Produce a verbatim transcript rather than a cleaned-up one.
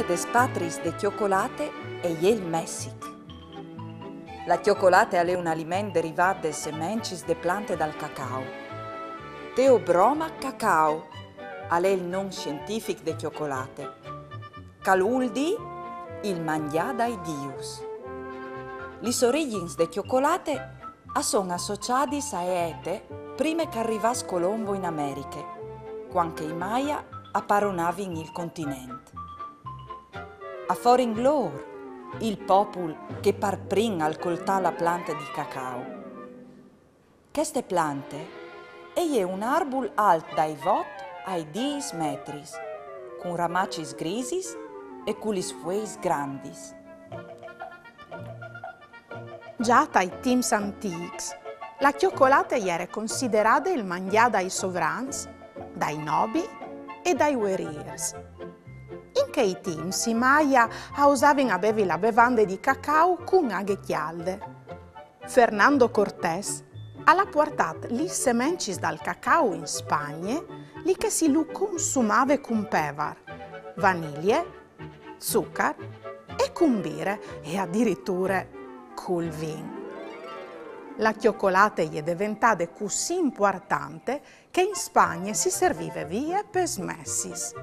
Des patris de cjocolate e je il Messic. La cjocolate al è un aliment derivât des semencis de plante dal cacau. Theobroma cacao al è il non sientific de cjocolate, che al vûl dî il mangjâ dai dius. Lis origjins de cjocolate a son associadis ae ete prime che al rivàs Colombo in Americhe, cuant che i Maya a paronavin il continent. A forin lôr, il popul che par prin al coltà la plante di cacau. Cheste plante e je un arbul alt dai vot ai dîs metris, cun ramacis grisis e cu lis fueis grandis. Za tai timps antîcs, la cjocolate e jere considerade il mangjâ dai sovrans, dai nobii e dai vuerîrs. In chei timps i Maya a usavin a bevi la bevande di cacau cun aghe cjalde. Fernando Cortés al à puartât lis semencis dal cacau in Spagne, li che si lu consumave cun pevar, vanilie, zucar e cun bire e adiriture cul vin. La cjocolate e je deventade cussì impuartante che in Spagne si servive vie pes messis.